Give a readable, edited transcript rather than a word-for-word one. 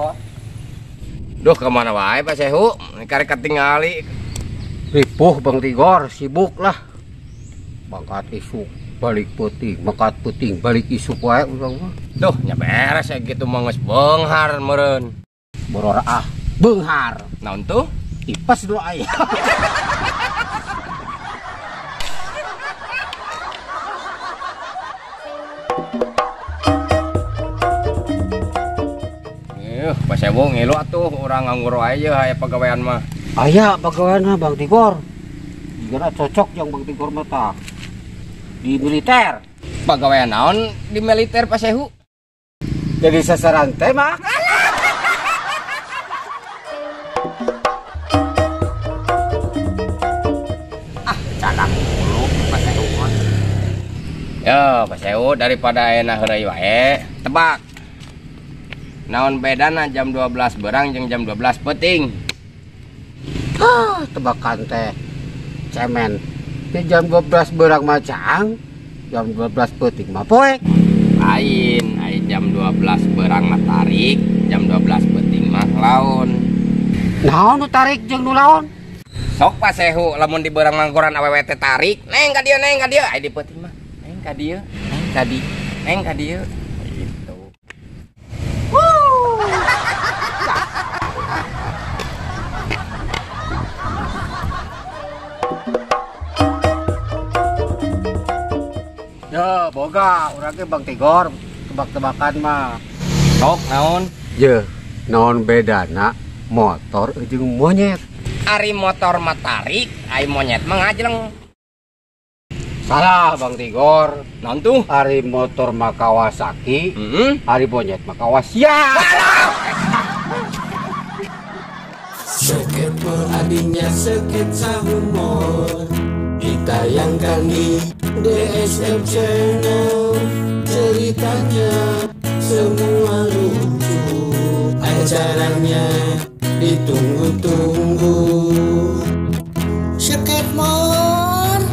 Oh. Duh kemana wae Pak Sehu? Karek katingali. Ripuh Bang Tigor, sibuk lah. Mangkat isuk, balik peuting, mangkat peuting, balik isuk wae urang mah. Duh, nya beres ya gitu mah geus beunghar meureun. Boror ah, beunghar. Naon tuh? Tipes dulu aya. Pak Sewu ngilu atuh urang nganggur wae ye aya pagawean mah. Aya pagawean mah Bang Tigor. Jigana cocok jeung Bang Tigor mah tah. Di militer. Pagawean naon di militer Pak Sewu? Jadi sasaran tembak. Ah, cadang mulu Pak Sewu mah. Yo, Pak Sewu daripada enak heureuy wae, tebak. Naon bedana jam 12 berang jeung jam 12 peuting? Ah, tebakan teh cemen. Di jam 12 berang mah caang, jam 12 peuting mah poek. Lain, ai jam 12 berang mah tarik, jam 12 peuting mah laon. Naon nu tarik jeung nu laon? Sok Pak Sehu lamun di berang mangkoran awewe teh tarik, neng ka dieu, neng ka dieu, ai di peuting mah neng ka dieu, neng ka di, neng ka dieu. Gitu. Ya, boga urang ge Bang Tigor tebak-tebakan mah. Sok naon? Ye, naon bedana motor jeung monyet? Ari motor mah tarik, ari monyet mah ngajleng. Salah Bang Tigor. Naon tuh? Ari motor mah Kawasaki, ari monyet mah Kawasia. Sketmore adinya sketsa humor ditayangkan di DSM Channel. Ceritanya semua lucu, acaranya ditunggu-tunggu. Sketmore.